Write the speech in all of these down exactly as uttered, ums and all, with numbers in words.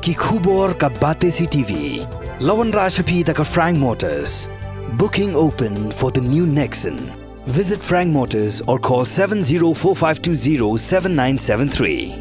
Ki khubor ka Batesi T V. La wanrah sha phi da ka Frank Motors. Booking open for the new Nexon. Visit Frank Motors or call seven zero four five two zero seven nine seven three.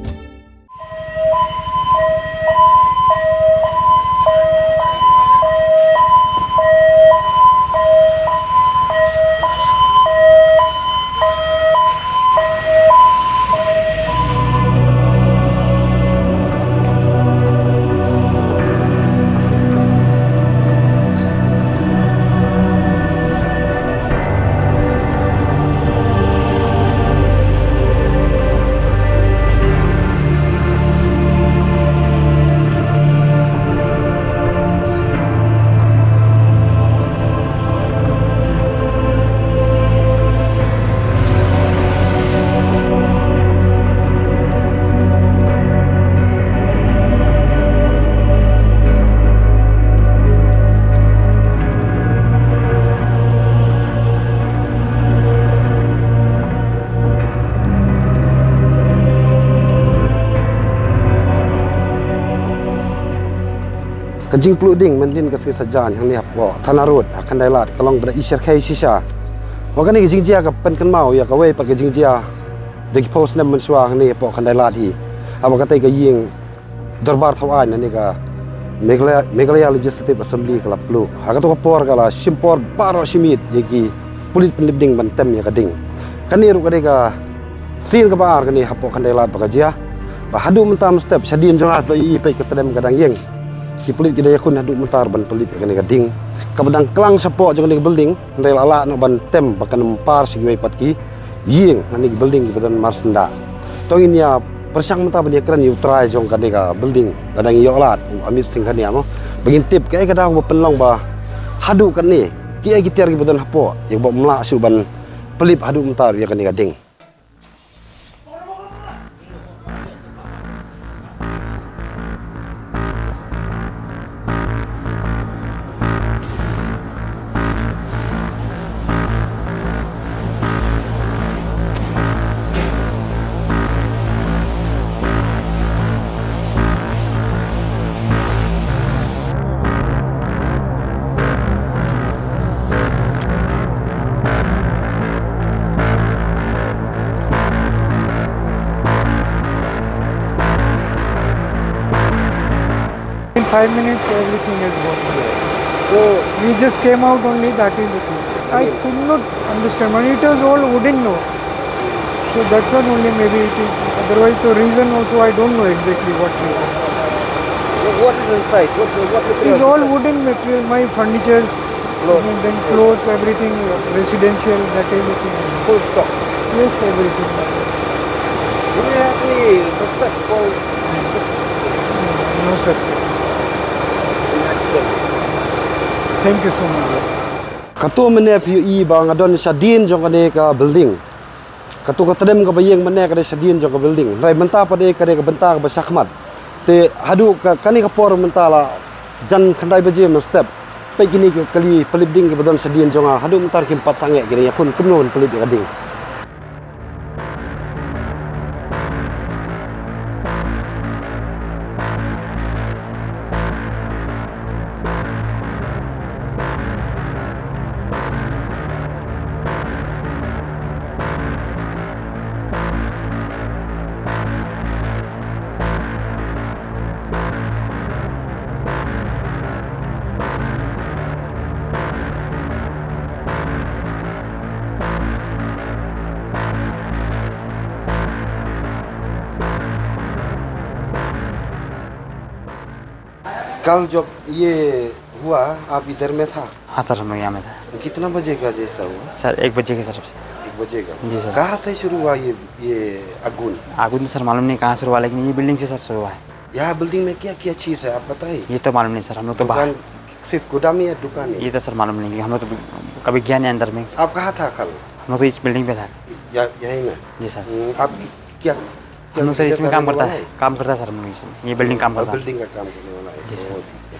Ka jingpluh ding mynhynnin ka sngi Saitjaiñ hangne hapoh Thana Road ha Khyndai Lad ka long ba da i shyrkhei shisha. Ba kane ka jingjia ka pynkynmaw ïa kawei pat ka jingjia da ki phew snem mynshuwa hangne hapoh Khyndai Lad hi, haba katei ka ïing dorbar thaw aiñ lane ka Meghalaya, Meghalaya Legislative Assembly ka la pluh. Ha kato ka por ka la shim por baroh shimiet ïa ki pulit pynlip ding ban tem ïa ka ding. Kane ruh ka dei ka sien kaba ar kane hapoh Khyndai Lad ba ka jia. Ba haduh mynta mynstep shadien jong nga ba i peit ka tdem ka dang ïeng. Ki pulit ki dang ïakhun haduh mynta ban pynlip ïa kane ka ding kaba dang klang shapoh jong kane ka building. Hynrei la lah noh ban tem ba kan ym par sha kiwei pat ki ïing lane ki building kiba don marsyndah. To ngin ïa pyrshang mynta ban ïakren ïa u trai jong kane ka building ba dang ïoh lad, u Amit Singh Khania mo, ba ngin tip kaei ka daw ba pynlong ba haduh katne kiei ki tiar kiba don hapoh ïa kaba ym lah shuh ban pynlip haduh mynta ïa kane ka ding. In five minutes, everything has gone. So we just came out only, that is the thing. I could not understand. I mean, it was all wooden, no. So that's what only maybe it is. Otherwise, the reason also I don't know exactly what reason. What is inside? What's the, what material is inside? It's all wooden material. My furnitures, clothes, and then clothes, everything, uh, residential, that is the thing. Full stock? Yes, everything. Do you have any suspect for? No suspect. It's an accident. Thank you so much. Kato mynne phi ïohi ba nga don shadien jong kane ka building. Kato ka tdem kaba ïeng mynne ka dei shadien jong ka building. Hynrei mynta pat dei ka dei ka bynta kaba shakhmat. Te haduh ka, kane ka por mynta la jan khyndai baje mynstep. Peit kine ki kali pynlip ding kiba don shadien jong nga, haduh mynta kim pat sangeh ki dang ïakhun kumno ban pynlip ïa ka ding. कल जब ये हुआ, आप इधर में था? हाँ सर, मैं यहाँ में था। कितना बजे का जैसा हुआ? सर, एक बजे के तरफ से। एक बजे का? जी सर। कहाँ से शुरू हुआ ये, ये आगुन? आगुन तो सर मालूम नहीं कहाँ से हुआ, लेकिन ये बिल्डिंग से सर शुरू हुआ है। यहाँ बिल्डिंग में क्या क्या चीज़ है, आप बताइए। ये तो मालूम नहीं सर, हम लोग तो बाहर। दुकान, सिर्फ गोदाम या दुकान है? ये तो सर मालूम नहीं, हम लोग तो कभी गया नहीं अंदर में। आप कहाँ था कल? हम लोग तो इस बिल्डिंग पे था। या-, यहीं में? जी सर। हम्म, आप क्या, क्या, हम लोग सर इधर इसमें का काम करने करता वाला है, है? काम करता है सर, हम लोग इसमें, ये बिल्डिंग काम और करता है। बिल्डिंग का काम करने वाला है। जी सर। ओ, ठीक है।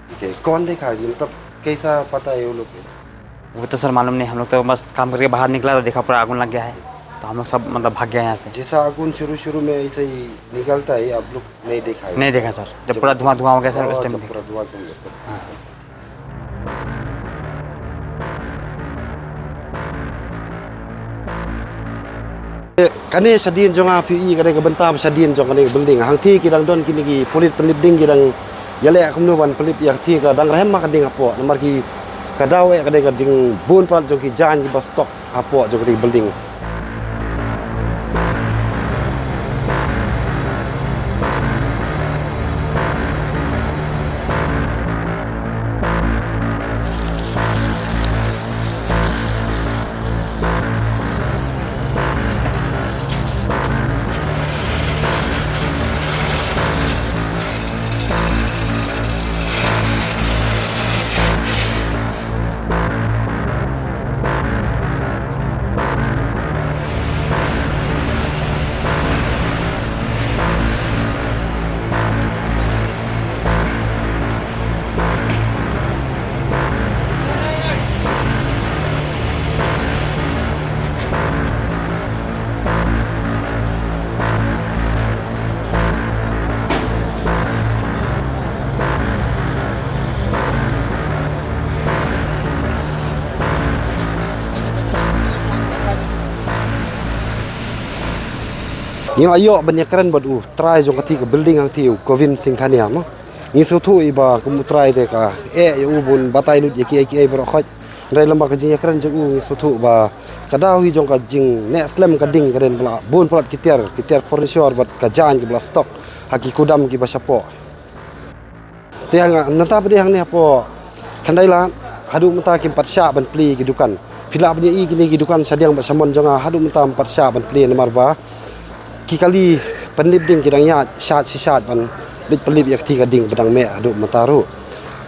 ठीक है, कौन देखा? ये मतलब कैसा पता है वो लोग के? वो तो सर मालूम नहीं, हम लोग तो बस काम करके बाहर निकला तो देखा पूरा आगुन लग गया है। तो हम लोग सब मतलब भाग गए यहाँ से। जैसा आगुन शुरू शुरू में ऐसे ही निकलता है, आप लोग नहीं देखा है? नहीं देखा सर, जब पूरा धुआं धुआं हो गया सर, उस टाइम देखा। पूरा धुआं धुआं। हाँ। Kane shadien jong nga phi i kane ka bynta ba shadien jong kane ka building. Hangthie ki dang don kine ki pulit pynlip ding ki dang ïaleh kumno ban pynlip ïa kane ka dang rhem ma ka ding hapoh. Namar ki ka daw eh kane ka jingbun palat jong ki jaiñ kiba stok hapoh jong kane ka building. Ngi la ïoh ban ïakren bad u trai jong kata ka building hangta, u Govin Singh Khania mo. Ngi sngewthuh i ba kum u trai te ka eh ïa u ban batai lut ïa kiei kiei baroh khoit. Hynrei lem bad ka jingïakren jong u ngi sngewthuh ba ka daw hi jong ka jingneh slem ka ding ka don ba la bun palat ki tiar, ki tiar furniture bad ka jaiñ kiba la stok ha ki kudam kiba shapoh. Te hang nangta pat de hangne hapoh Khyndai Lad haduh mynta kim pat shah ban plie ki dukan. Phi lah ban ïohi kine ki dukan shadien bad shamon jong nga haduh mynta kim pat shah ban plie namar ba ki kali pynlip ding ki dang ïaid shad shi shad ban leit pynlip ïa kata ka ding ba dang meh haduh mynta ruh.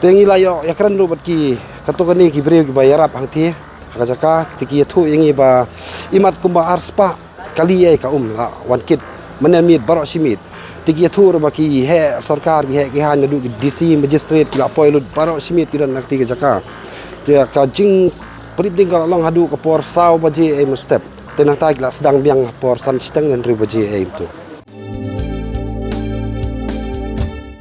Te ngi la ïoh ïakren ruh bad ki, kato kane ki briew kiba ïarap hangta ha ka jaka, te ki ïathuh ïa ngi ba imat kumba arspah kali ei ka um la wan kit mynne miet baroh shi miet. Te ki ïathuh ruh ba ki heh sorkar, ki heh ki haiñ, naduh ki D C, magistrate, ki la poi lut baroh shi miet ki don na kata ka jaka. Te ka jingpynlip ding ka la long haduh ka por saw baje ei mynstep. Te nangta ki la sdang biang por san shiteng ne hynriew baje ei mynta.